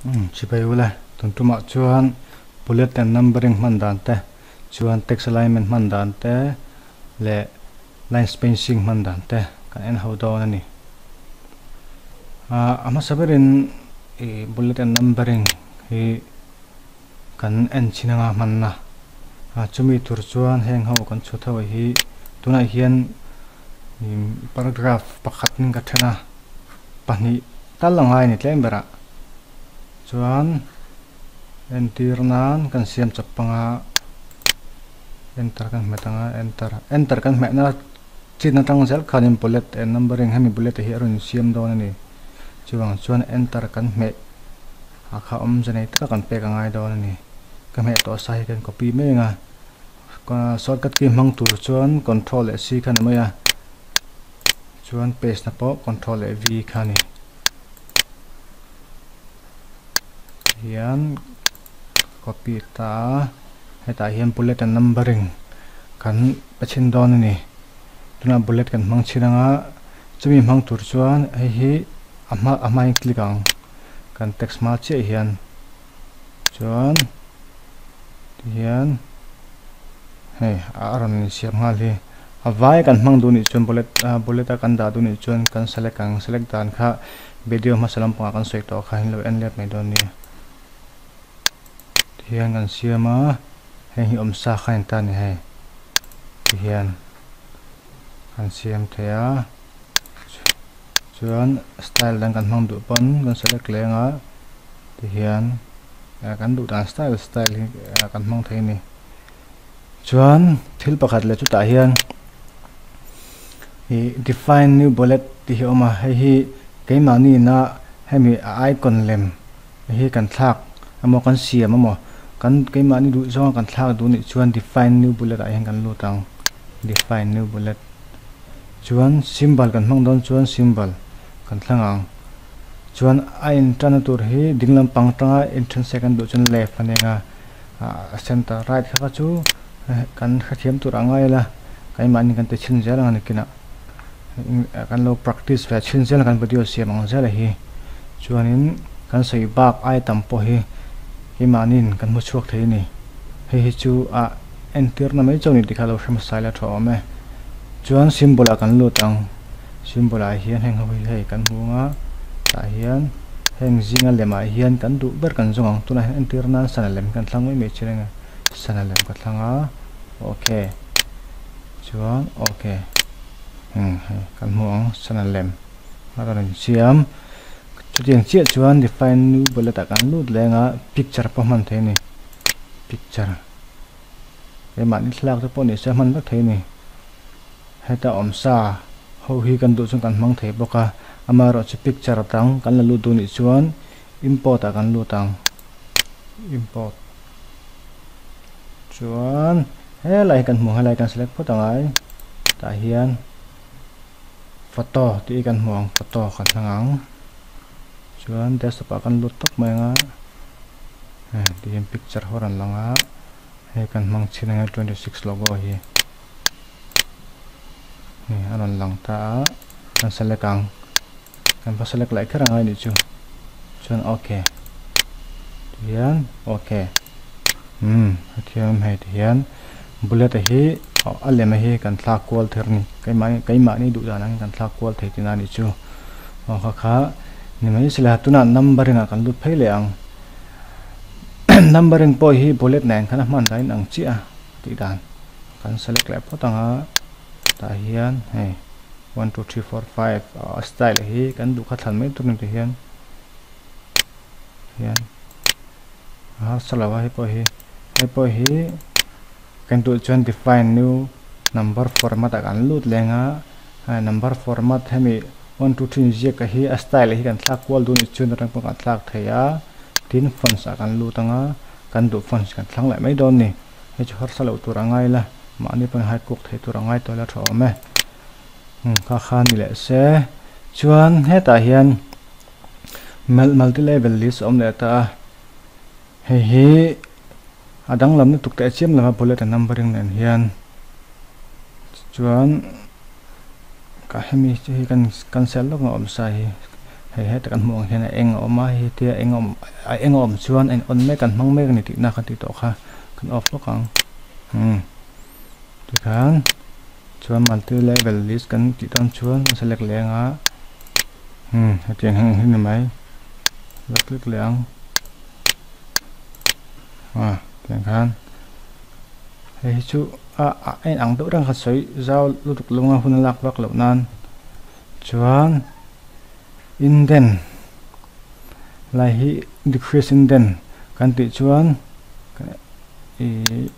Chibai ula, tun tumah chuan bullet and numbering hman dan te, chuan text alignment hman dan te leh line spacing hman dan te kan en ho dawn a ni. A hmasa berin ih bullet and numbering hi kan en chin anga hmanna a chumi tur chuan heng ho kan chhut ho hi tunah hian paragraph pakhat in ka then a pahnih tal a ngai a ni tlem berah chuan entir nan kan siam chawp panga enter kan hmet anga enter enter kan hmehna chin atang zel khanin bullet and numbering hemi bullet te hi a rawn insiam dawn a ni chuvang chuan enter kan hmeh. A kha awmze nei taka kan pek a ngai dawn a ni. Ka hmeh tawh sa hi kan copy mai ang a. Shortcut key hmang tur chuan control leh C kha ni mai a. Chuan paste na pawh control leh V kha a ni. Hian copy ta a. Hetah hian bullet and numbering kan pe chhin dawn a ni. Tunah bullet kan hmang chhin ang a. Chumi hmang tur chuan hei hi a hma a hmain click ang. Kan text hma chiah hian chuan tihian hei a rawn insiam nghal hi a vai kan hmang duh nih chuan bullet bullet a kan dah duh nih chuan kan select ang select dan kha video hmasa lampangah kan sawi tawh kha in lo en let mai dawn nia tihian kan siam a heng hi awmsa kha a ni ta a ni hei tihian kan siam thei a. Chuan style dang kan hmang duh pawn kan select leng a tihian kan duh dan style style hi kan hmang thei a ni. Chuan thil pakhat leh chutah hian ih define new bullet tih hi a awm a hei hi keimahni ina hemi a icon lem hi kan thlak emaw kan siam emaw kan keimahni duh zawnga kan thlak duh nih chuan define new bullet ah hian kan lut ang define new bullet. Chuan symbol kan hmang dawn chuan symbol kan thlang ang. Chuan a intanna tur hi ding lampang atanga inthen se kan duh chuan left a ni ang a, a center right kha kha chu kan hrethiam tur a ngai la, keimahni kan ti chhin zel ang a ni kinah kan lo practice ve chhin zel ang kan video siam ang zel a hi. Chuanin kan sawi bak ai tam pawh hi keimahniin kan hmu chhuak thei a ni. Hei hi chu a entirna mai chauh ni tih kha lo hre hmasa ila tha awm e. Chuan symbol ah kan lut ang. Symbol ah hian heng ho hi hei kan hmu ang a, tah hian heng zinga lem ah hian kan duh ber kan zawng ang. Tunah hian entir nan sana lem hi kan thlang mai mai chin a nge. Sana lem ka thlang a, ok. Chuan ok. Umm hei kan hmu ang sana lem a rawn insiam. Chutiang chiah chuan define new bullet ah kan lut leng a, picture pawh hman thei a ni. Picture. He mahni thlalak te pawh ni se hman vek thei a ni. Heta awm sa ho hi kan duh chuan kan hmang thei bawk a, amaherawhchu picture dang kan la lut duh nih chuan import ah kan lut ang. Import chuan helai hi kan hmu ang, helai kan select phawt angai tah hian photo tih hi kan hmu ang, photo kan hmang ang chuan desktop ah kan lut tawp mai ang a. Hei tihian picture ho rawn lang a hei kan hmang chhin anga 26 logo hi hei a rawn lang ta a kan select ang kan va select leh kher angai nih chu chuan ok tihian ok umm hetiang hei tihian bullet a hi a lem a hi kan thlak kual ther a ni keimah keimahni duh dan angin kan thlak kual thei tihna a nih chu aw kha kha ni mai sila tunah numbering ah kan lut phei leh ang. Numbering pawh hi bullet nen khan a hman dahin ang chiah a tih dan kan select leh phawt ang a tah hian hei 1 2 3 4 5 a style hi kan duh kha thlan mai tur ni tihian hian a harsa lo a hei pawh hi hei pawh hi kan duh chuan define new number format ah kan lut leng a number format hemi 1 2 3 inziak hi a style hi kan thlak kual duh ni chuan atang pawh kan thlak thei a. Tin fonts ah kan lut anga kan duh fonts kan thlang leh mai dawn ni. Hei chu harsa loh tur a ngai la, mahni pawn hai kuk thei tur a ngai tawh ila tha awm e. Umm kha kha ni leh se. Chuan hetah hian multi level list a awm leh ta a. Hei hi a danglam lutuk teh chiam lova bullet a numbering nen hian. Chuan ka hemi hi kan cancel lawk ang awm sa hi. Hei heta kan hmuh ang hian a eng a awm a, hei tia eng a awm a eng a awm chuan a in on mek an hmang mek a ni tihna kan tih tawh kha kan off lawk ang umm tikhan chuan multi level list kan tih dawn chuan kan select leh ang a umm hetiang hian ang hi ni mai la click leh ang ah tiang khan hei hi chu a a en ang deuh reng kha sawi zau lutuk lunga hun a lak vak loh nan. Chuan indent lai hi decrease indent kan tih chuan ih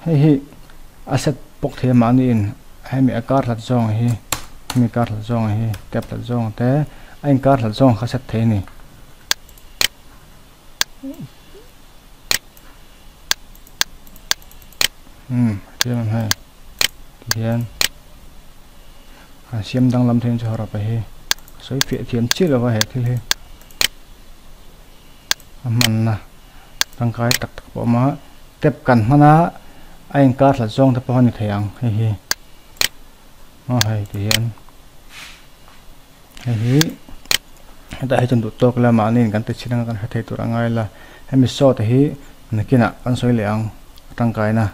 hei hi a set bawk thei a mahni in hemi a kar hlat zawng hi hemi kar hlat zawng hi tab hlat zawng te a inkar hlat zawng kha set thei a ni. Umm thiam ang hei tihian han siam danglam thei ang chu harap a hi sawi fiah thiam chiah lova he thil hi a hmanna tangkai tak tak pawh a awm a tap kan hman a a inkar hlat zawng te pawh a ni thei ang hei hi aw hei tihian. Hei hi hetah hi chuan duh tawk ila mahni in kan ti chhin anga kan hre thei tur a ngai la hemi saw te hi nakinah kan sawi leh ang a tangkaina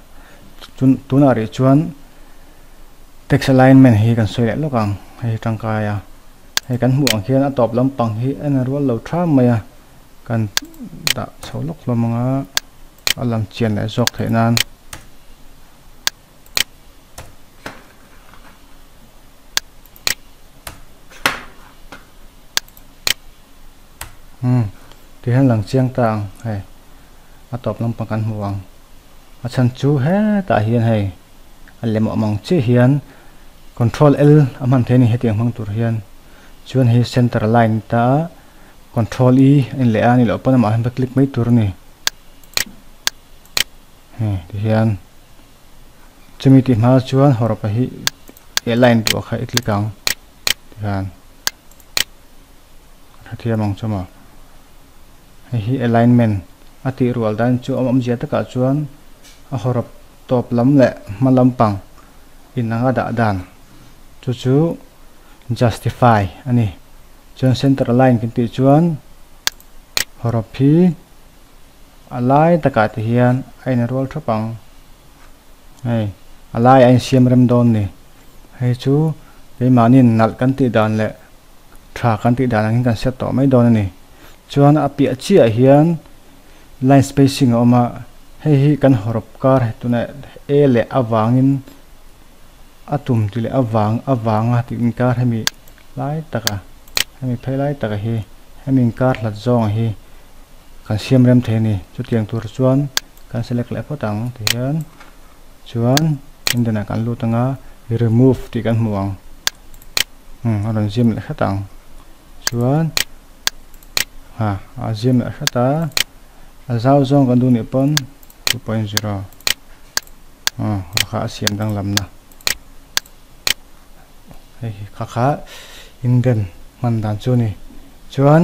chun tunah rih chuan text alignment hi kan sawi leh lawk ang hei hi tangkai a hei kan hmuh ang khian a tawp lampang hi en a rual lo tham mai a kan dah chho lawk hlawm anga a lang chian leh zawk theih nan. Umm ti hian lang chiang ta ang hei a tawp lampang kan hmu ang a chhan chu hetah hian hei a lem awm ang chiah hian control L a hman thei a ni hetiang hmang tur hian chuan hei center line ni ta a control E a in leh a nih loh pawn amah hian va click mai tur a ni. Hei tihian chumi tih hma chuan hawrawpa hi eh line duh kha i click ang tihian a thiam ang chu maw hei hi alignment a tih rual dan chu a awmzia takah chuan a hawrawp tawp lam leh hma lampang inang a dah dan chu chu justify a ni chuan center align kan tih chuan hawrawp hi. A lai takah te hian a in rual thap ang. Hei a lai a insiam rem dawn ni. Hei chu keimahniin nalh kan tih dan leh tha kan tih dan angin kan set tawh mai dawn a ni. Chuan a piah chiah hian line spacing a awm a, hei hi kan hawrawp kar tunah e leh avangin a tum tih leh avang avanga tih inkar hemi lai taka hemi phei lai taka hi hemi inkar hlat zawng hi kan siam rem thei a ni. Chutiang tur chuan kan select leh phawt ang tihian chuan indent ah kan lut anga remove tih kan hmu ang umm a rawn ziam leh hret ang chuan ha a ziam leh hret a a zau zawng kan duh nih pawn 2.0 aw kha kha a siam danglamna hei hi kha kha indent hman dan chu a ni chuan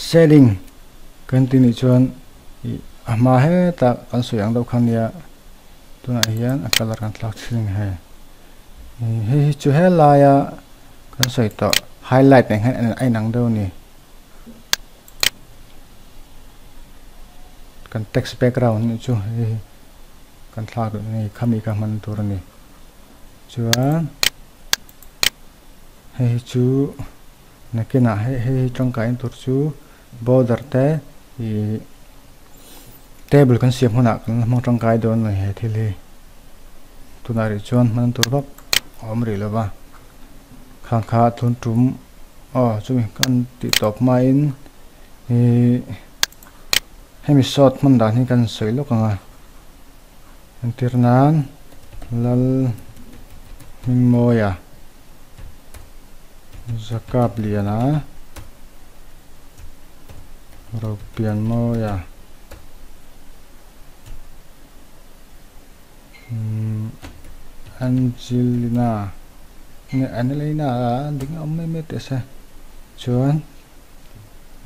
Shading kan tih nih chuan ih a hma hetah kan sawi ang deuh kha nia tunah hian a colour kan thlak thin hei ih hei hi chu helaia kan sawi tawh highlight nen hian a inang deuh a ni kan text background nih chu hei hi kan thlak duh a ni khami kha hman tur a ni chuan hei hi chu. Nakinah hei hei hi tangkai tur chu border te ih table kan siam hunah kan la hmang tangkai dawn a ni he thil hi tunah rih chuan hman tur vak a awm rih lo va khang kha thun tum aw chumi kan tih tawp hmain ih hemi sawt hman dan hi kan sawi lawk ang a entir nan lal hmingmawia. Zakap liana Ropian mawia umm Angelina nge Angelina a ding a awm mai mai teh se chuan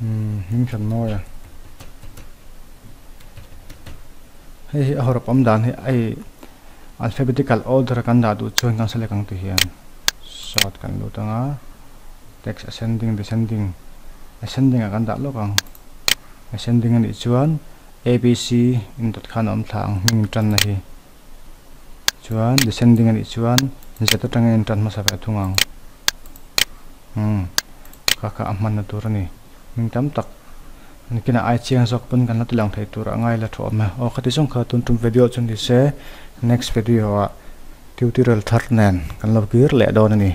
umm hmingthan mawia hei hi a hawrawp awm dan hi a ih. Alphabetical order kan dah duh chuan kan select ang ti hian. Sort kan lut anga text ascending descending ascending ah kan dah lawk ang ascending anih chuan abc in dawt khan a awm thla ang hming tanna hi chuan descending anih chuan z atangin in tan hmasa ve thung ang umm kha kha a hmanna tur a ni hming tam tak an kinah ai chiang zawk pawn kan la ti lang thei tur a ngai la thu awm e aw khati zawng kha tun tum video chu ni se next video ah tutorial thar nen kan lo kir leh dawn a ni.